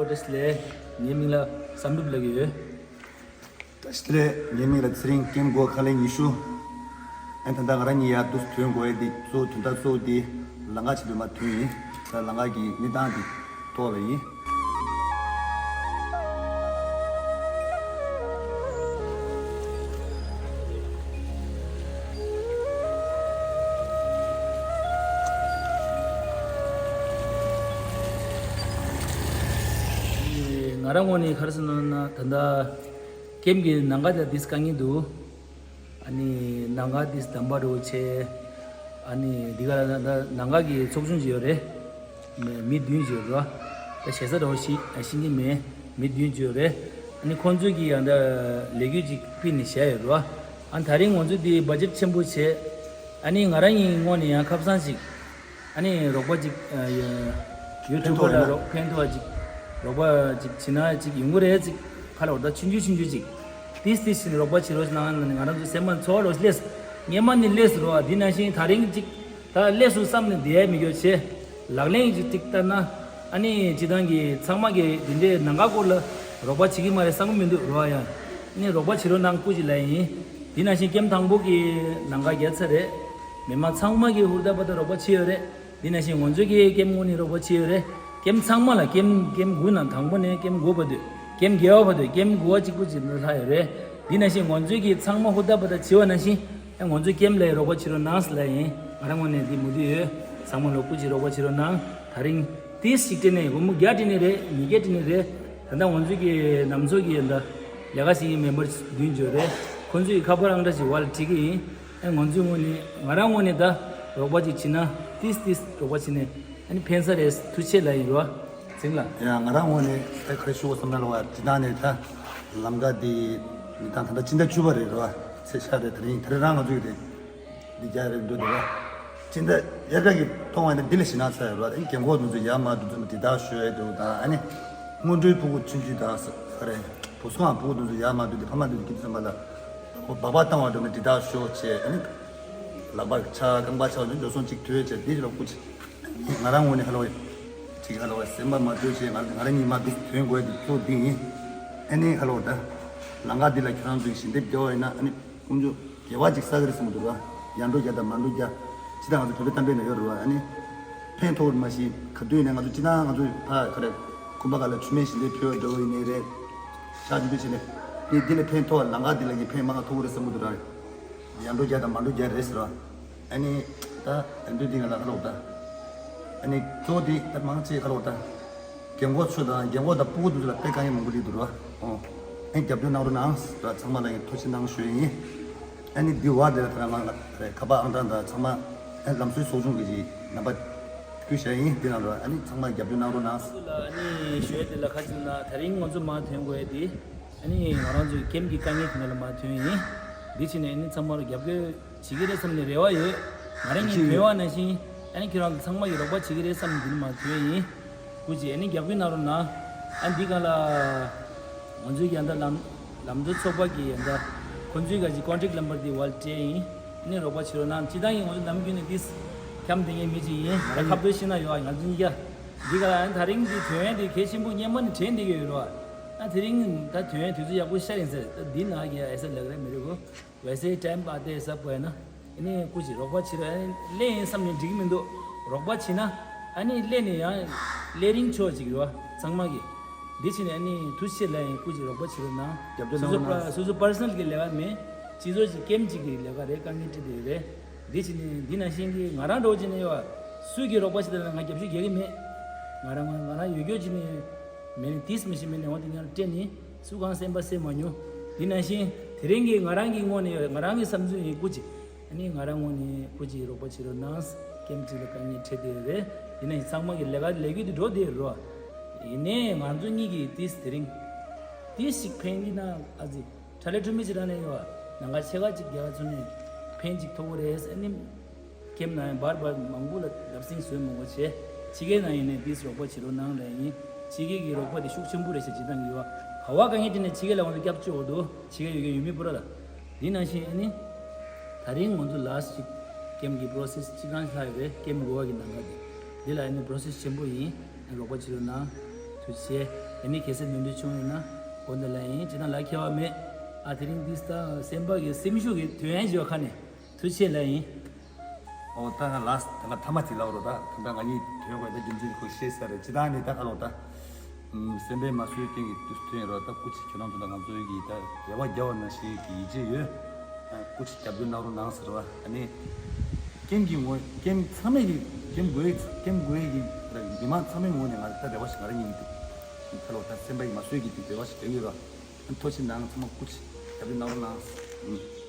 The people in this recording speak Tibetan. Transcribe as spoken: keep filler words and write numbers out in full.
བཀྲ་ཤིས་བདེ་ལེགས། ངའི་མིང་ལ་བསམ་གྲུབ་ལབ་ཀྱི་ཡོད། བཀྲ་ཤིས་བདེ་ལེགས། ངའི་མིང་ལ་ཚེ་རིང་། ཀེམ་འགོ་ཁ་ལན་ཉི་ཤུ། ཨ་ནི་ད་ལྟ་ང་རང་གཉིས་ཡར་འདུག་ཐོན་དགོས་ཡ་འདི་གཙོ་བོ་དོན་དག་གཙོ་བོ་འདི་ལམ་ཁ་ཆེད་དུ་མར་ཐོན་ཡིན། ད་ལམ་ཁ་གི་གནས་སྟངས་འདི་ཐོག་ལ་ཡིན། ང་རང་ངོས་ནས་ག་རེ་ཟེར་ན་ད་ལྟ་ཀེམ་གྱི་ནང་ཁ་དེ་ཏིས་དཀའ་ངལ་འདུག་ཨ་ནི་ནང་ཁ་ཏིས་འདམ་པ་འདྲ་བོ་ཆེ། ཨ་ནི་འདི་ག་ལ་ད་ནང་ཁ་གི་ཚོགས་ཆུང་ཅིག་ཡོད་རེད། མི་མི་བདུན་ཅིག་ཡོད་རེད། ད་ཞེ་ས་འདྲ་བོ་ཞིག་ཤེས་ཀྱི་མེད། མི་བདུན་ཅིག་ཡོད་རེད། ཨ་ནི་ཁོང་ཚོས་ཀྱི་ཡང་ད་ལས་འགུལ་ཅིག་སྤེལ་ནས་བཞག་ཡོད་རེད། ཨ་ནི་ད་རིང་ང་ཚོ་འདི་བ་ཇེཊ་ཆེན་པོ་བྱས། ཨ་ནི་ང་རང་གི་ངོས་ནས་ཡང་ཁ་སང་ཅིག་ཨ་ནི་རོགས་པ་ཅིག་ཨ་ཡ་ཡུ་ཊུབ་པ་ལ་རོགས་ཕན་ཐོགས་ཅིག་རོགས་པ་ཅིག་བྱེད་ན་ཅིག་ཡོང་གི་རེད། ཅིག་ཁ་ལ་འོ་ད་ཆུང་ཆུང་ཆུང་ཆུང་ཅིག་ཏིས་ཏིས་ཅིག་རོགས་པ་བྱེད་རོགས་གནང་ན་ང་རང་ཚོ་སེམས་པ་ཚོར་རོགས་ལས་སྔས་མ་ནས་ལས་སུ་རོགས། འདི་ནང་བཞིན་ད་རིང་ཅིག་ད་ལས་སུ་བསམ་ནས་བསྡད་ཡ་མི་འགྱོ་བྱས། ལག་ལེན་ཅིག་ཏིག་ལྟར་ན། ཨ་ནི་སྤྱི་བཏང་གི་ཚང་མ་གི་འདི་འདྲའི་ནང་ཁ་སྐོར་ལ་རོགས་པ་བྱེད་ཀྱི་མ་རེད་བསམ་གི་མི་འདུག་རོགས་ཡ། ཨ་ནི་རོགས་པ་བྱེད་རོགས་གནང་སྐུ་མཁྱེན་ལབ་ཡིན། འདི་ནང་བཞིན་ཀེམ་དང་པོ་གི་ནང་ཁ་རྒྱལ་ཚར་རེད། མི་མང་ཚང་མ་གི་ཧུར་ཐག་པ་ད་རོགས་པ་བྱེད་ཡོད་རེད། འདི་ནང་བཞིན་ང་ཚོ་གི་ཀེམ་ངོས་ནས་རོགས་པ་བྱེད་ཡོད་རེད། ཀེམ་ཚང་མ་ལ་ཀེམ་ཀེམ་དགུ་ནང་དང་པོ་ནས་ཀེམ་དགུ་བར་དུ་ཀེམ་བརྒྱད་པ་བར་དུ་ཀེམ་དགུ་བ་གཅིག་པུ་གཅིག་ལྷག་ཡོད་རེད། འདི་ནང་བཞིན་ང་ཚོ་གི་ཚང་མ་ཧུར་ཐག་པ་ད་བྱེད་པ་ནང་བཞིན། ཨ་ང་ཚོའི་ཀེམ་ལ་རོགས་པ་བྱེད་རོགས་གནང་ཟེར་ལབ་ཡིན། ང་རང་ངོས་ནས་འདི་མུ་མཐུད་ཡོད། ཚང་མ་ལ་སྐུ་མཁྱེན་རོགས་པ་བྱེད་རོགས་གནང་། ད་རིང་ཏིས་ཞིག་སྤྲད་ནས་སྒོར་མོ་བརྒྱ་སྤྲད་ནི་རེད། ཉིས་བརྒྱ་སྤྲད་ནི་རེད། ད་ལྟ་ང་ཚོའི་གི་ནམ་ཚོད་ཀྱི་ད་ལས་ཀ་བྱེད་མཁན་མེམ་བར་བདུན་ཅུ་རེད། ཁོང་ཚོའི་ཁ་པར་ཨང་གྲངས་ཅིག་བར་བྲིས་ཀྱི་ཡིན། ཨ་ང་ཚོའི་ངོས་ནས་ང་རང་ངོས་ནས་ད་རོགས་པ་ཅིག་བྱེད་ན་ཏིས་ཏིས་རོགས་པ་བྱེད་ནས་ཨ་ནི་ཕན་ས་རེད། ཐུགས་རྗེ་ཆེ་ལབ་ཡིན་རོ། ཚིག་ལ། ཡང་ང་རང་ངོས་ནས་ད་ག་རེ་ཞུ་དགོས་བསམ་ན་ལ་བ་ཇི་ལྟར་ནས་ད་ལམ་ཁ་འདི་མི་ད་ད་ལྟ་སྤྱི་ཟླ་བཅུ་པ་རེད་རོ། ཚེས་ཤར་རེད། དེ་རིང་དེ་རིང་རང་ང་ཚོའི་རེད། འདི་རྒྱ་རེད་འདུག་དེ་ར། སྤྱི་ཟླ་དབྱར་ཁ་གི་ཐོག་མ་ནས་འདི་ལ་ཞེད་སྣང་ཚ་ཡོད་ར། ཨ་ནི་རྒན་གོག་དེ་ཚོ་ཡར་མར་འདུག་ཚོ་དེ་དག་ཞུ་ཡས་འདུག་དང་། ཨ་ནི་སྔོན་འགྲོའི་ཕྲུ་གུ་ཆུང་ཆུང་དང་ས་ག་རེ་བུ་སྐོང་ཕྲུ་གུ་དེ་ཚོ་ཡར་མར་འདུག་དེ་ཕ་མ་དེ་ཚོ་སྐྱིད་ཙམ་པ་ལ་སྦག་སྦག་བཏང་བ་འདུག་ནི་དེ་དག་ཞོག་བྱས། ཨ་ནི་ལག་པ་ཆག་རྐང་པ་ཆག་ནི་འགྲོ་སོང་གཅིག་ཐོས་བྱས་འདི་ལ་སྐུ་ཆེ། ང་རང་ངོས་ནས་ཧ་ལོ་ཡ། ཅིག་ཧ་ལོ་ཡ་སེམས་པ་མ་སྡུག་བྱས། ང་ང་རང་ཉིད་མ་འདུག་དོན་དགོས་དེ་གཙོ་འདི་ཡིན། ཨ་ནི་ཧ་ལོ་ད། ལམ་ཁ་འདི་ལ་ཁྱོད་རང་ཚོས་ཞལ་འདེབས་རྒྱག་པ་ཡིན་ན་ཨ་ནི་ཀུན་སྤྱོད་དགེ་བ་ཅིག་བསགས་ཀྱི་རེད་བསམ་གྱི་འདུག་ར། ཡར་འགྲོ་རྒྱག་དང་མར་འགྲོ་རྒྱག་ཅི་ལྟར་ང་ཚོ་བོད་པའི་གཏམ་དཔེ་ན་ཡོད་རེད་བ། ཨ་ནི་ཕན་ཐོགས་རེད་མ་གཞི་ག་དུས་ནས་ང་ཚོ་ཅི་ལྟར་ང་ཚོ་ཕ་ག་རེ་དགོན་པ་ག་ལ་མཆོད་མེ་ཞལ་འདེབས་ཕུལ་བ་འདྲ་བོ་ཡིན་ནའི་རེད། ཕྱག་ཅི་འདུག་བྱས་ནས་འདི་འདི་ལ་ཕན་ཐོགས། ལམ་ཁ་འདི་ལ་གི་ཕན་མང་ང་ཐོགས་ཀྱི་རེད་བསམ་གྱི་འདུག་ར། ཡར་འགྲོ་རྒྱག་དང་མར་འགྲོ་རྒྱག་རེད་ཟེར་བ། ཨ་ནི་ད་ཡར་འགྲོ་འདི་ང་ལ་ཧ་ལོ་ད། ཨ་ནི་གཙོ་བོ་འདི་ད་མང་ཆེ་ཧ་ལོ་ད། རྒན་གོག་ཚོ་དང་རྒན་གོག་དང་སྤུ་གུ་དེ་ཚོ་ལ་དཔེ་དཀའ་ངལ་མང་པོ་སླེབས་འདུག་ར། ཨོ། ཨ་ནི་རྒྱབ་སྐྱོར་གནང་རོགས་གནང་ཟེར་བ། ཚང་མ་ལ་ངས་ཐུགས་རྗེ་གནང་ཞུ་ཡི་ཡིན། ཨ་ནི་འདི་བར་དེ་ལ་ད་ང་ལ་རེ་ཁ་པར་ཨང་གྲངས་དང་ཚང་མ་ཨ་ནི་ལམ་སྲོལ་ཚོགས་ཆུང་གི་ཅིག་ནམ་བར་བརྒྱུད་བཞག་ཡིན། འདི་ནང་ལ་ཨ་ནི་ཚང་མ་རྒྱབ་སྐྱོར་གནང་རོགས་གནང་། ཨ་ནི་ཞུ་ཡ་དེ་ལ་ཁ་ཅིག་ན་ད་རིང་ང་ཚོ་མར་ཐོན་དགོས་ཡ་དེ། ཨ་ནི་ང་རང་ཚོའི་ཀེམ་གྱི་དཀའ་ངལ་དེ་ནང་ལ་མར་ཐོན་ཡིན། འདི་ཕྱིན་ནས་ཨ་ནི་ཚང་མར་རྒྱབ་སྐྱོར་བྱེད་ཀྱི་རེད་བསམ་ནས་རེ་བ་ཡོད། ང་རང་གཉིས་ཐོན་པ་ནང་བཞིན་ཨ་ནི་ཁྱེད་རང་ཚང་མ་གིས་རོགས་པ་བྱེད་ཀྱི་རེད་བསམ་ནས་འདི་ནས་མར་ཐོན་ཡིན། སྐུ་མཁྱེན་ཨ་ནི་རྒྱབ་སྐྱོར་གནང་རོགས་གནང་། ཨ་འདི་ག་ལ་ང་ཚོའི་ཡང་ད་ལམ་ལམ་འགྲོ་ཚོགས་པ་གི་ཡང་ད་ཁོང་ཚོའི་ག་ཅིག་ཀོན་ཊེག་ནམ་བར་འདི་བར་སྤྲད་ཡིན། ཨ་ནི་རོགས་པ་བྱེད་རོགས་གནང་། སྤྱིར་བཏང་གི་ང་ཚོ་ནམ་རྒྱུན་ནས་འདི་འཁྱམ་བསྡད་མཁན་མི་ཅིག་ཡིན། ང་རང་ཁ་བརྡ་ཤེས་ན་ཡོད། ང་ཚོ་གཉིས་ཀ་འདི་ག་ལ་ཨ་ནི་ད་རིང་འདི་ཐོན་ཡས་འདི་གལ་ཆེན་པོ་སྔོན་མ་ནས་དྲན་བསྡད་ཀྱི་ཡོད་རེད་བ། ཨ་དེ་རིང་ད་ཐོན་ཡས་དུས་ཚོད་ཡག་པོ་ཤར་ཡིན་ཟེར། ད་འདི་ན་གི་ཨེ་ས་ལག་རེད་མི་རེད་གོ། वैसे टाइम आते सब को है ना। ཨ་ནི་སྐུ་མཁྱེན་རོགས་པ་བྱེད་རོགས། ཨ་ནི་སླེབས་ཡིན་བསམ་ནས་འགྲིག་གི་མི་འདུག་རོགས་པ་བྱེད་ན་ཨ་ནི་སླེབས་ནས་ཡང་སླེབས་རིང་ཆོག་ཅིག་རེད་བ། ཚང་མ་གི་འདི་བྱས་ནས་ཨ་ནི་ཐུགས་རྗེ་ཆེ་ལབ་ཡིན། སྐུ་མཁྱེན་རོགས་པ་བྱེད་རོགས་གནང་། རྒྱབ་སྐྱོར་སོ་སོ་གནང་རོགས་གནང་། སོ་སོ་པར་སོ་ནལ་གི་ལས་ཀ་མེད། སྤྱི་ཚོགས་ཀྱི་ཀེམ་གཅིག་གི་ལས་ཀ་རེད། དཀའ་ངལ་འཕྲད་བསྡད་ཡོད་རེད། འདི་བྱས་ནས་འདི་ནང་བཞིན་གྱི་ང་རང་འདྲ་བོ་བྱས་ནས་ཡོད་བ། སུས་ཀྱིས་རོགས་པ་བྱེད་དང་ང་རྒྱབ་སྐྱོར་རྒྱག་གི་མེད། ང་རང་ང་རང་ཡོད་རྒྱུ་བྱས་ནས། མེད་ནས་ཏིས་མི་ཤེས། མེད་ནས་འོང་དེ་ཉར་སྤྲད་ནི་སུ་གང་སེམས་པ་སེམས་མ་མྱོང་། དེ་ནང་བཞིན་དེ་རིང་གི་ང་རང་གི་ངོས་ནས་ཡོད་ང་རང་གི་བསམ་ཚུལ་ཡིན། སྐུ་མཁྱེན་ཨ་ནི་ང་རང་ངོས་ནས་སྐུ་མཁྱེན་རོགས་པ་བྱེད་རོགས་གནང་། ཀེམ་གཅིག་ལ་དཀའ་ངལ་འཕྲད་བསྡད་རེད། དེ་ནང་བཞིན་ཚང་མ་གི་ལས་ཀ་ལས་རྒྱུ་དེ་འགྲོ་བསྡད་རོགས། ཡིན་ནའི་ང་ཚོ་གཉིས་ཀྱིས་ཏིས་དེ་རིང་ཏིས་ཞིག་ཕན་གྱི་ན་ཨ་ཙི་གྲ་ལེ་ཁྲུ་མི་ཅི་ར་ནས་ཡོད་ནང་ག་ཆེ་ག་ཅིག་རྒྱ་ག་ཚོ་ནས་ཕན་ཅིག་ཐོགས་རེད་ཨ་ནི། ཀེམ་ནང་ཡང་བར་བར་མང་པོ་ལ་ལབ་སིང་བཟོས་མང་པོ་བྱས། ཕྱི་རྒྱལ་ནང་ཡིན་ནའི་ཏིས་རོགས་པ་བྱེད་རོགས་གནང་ལབ་ཡིན། ཕྱི་རྒྱལ་གྱི་རོགས་པ་དེ་ཤུགས་ཆེན་པོ་རེད་ཤག་བྱེད་སྟངས་ཀྱི་ཡོད། ག་བ་དཀའ་ངལ་འཕྲད་ནས་ཕྱི་རྒྱལ་ལ་འོང་དུས་སྐྱབས་བཅོལ་འོ་འདུག་ཕྱི་རྒྱལ་ཡོད་མཁན་ཡུལ་མི་པོ་ར་ལ། འདི་ནང་བཞིན་ཨ་ནི། ད་རིང་ང་ཚོ་ལ་སི་ཊི་ཅིག་ཀེམ་གྱི་པོ་རོ་སེ་སི་གཅིག་རང་ལྷག་ཡོད་རེད། ཀེམ་འགོ་བ་གི་ནང་ཁ་དེ། འདི་ལ་ཨ་ནི་པོ་རོ་སེ་སི་ཆེན་པོ་ཡིན། རོགས་པ་བྱེད་རོགས་གནང་། ཐུགས་རྗེ་ཆེ། ཨ་ནི་གལ་སྲིད་ནོར་འཁྲུལ་བྱུང་ཡོད་ན་དགོངས་དག་ལ་ཡིན། ཅི་ན་ལག་ཁྱེར་བ་མེད། ཨ་དེ་རིང་འདི་ལྟ་སེམས་པ་གི་སེམས་ཤུགས་ཀྱི་དོན་ཡན་ཞུ་ཁ་ནས་ཐུགས་ཆེ་ལ་ཡིན། ཨོ་ད་ང་ལ་ད་ང་ཐ་མ་དེ་ལབ་རོགས། ད་ད་ང་གཉིས་དོན་དགོས་ད་རྒྱུ་མཚན་ཁོ་ཤེས་ས་རེད། ཅི་ད་ནི་ད་ཁ་ལོ་ད་སེམས་པའི་མ་བཟོད་རྐྱེན་གྱི་དུས་ཐོན་རོགས། ད་སྐུ་མཁྱེན་ཁྱོད་རང་ཚོ་ད་ང་ཚོའི་གི་ད་རེ་བ་རྒྱབ་པ་ན་ཞེས་ཀྱི་ཡིད་ཆེས་ཡོད། སྐུ་མཁྱེན་རྒྱབ་སྐྱོར་གནང་རོགས་གནང་ཟེར་བ། ཨ་ནི་ཀེམ་གྱི་ངོས་ཀེམ་ཚང་མས་ཀྱི་ཀེམ་དགོས་ཀེམ་དགོས་ཀྱི་མི་མང་ཚང་མའི་ངོས་ནས་ང་ད་རེ་བ་ཞིག་ང་རང་ཉིད་དུ་ཁ་ལོ་ད་སེམས་པ་ཡི་མ་བཟོད་ཀྱི་དུས་རེ་བ་ཞིག་རྒྱབ་ཡོད་ར། ཐུགས་རྗེ་གནང་། ཚང་མ་སྐུ་མཁྱེན་རྒྱབ་སྐྱོར་གནང་རོགས་གནང་།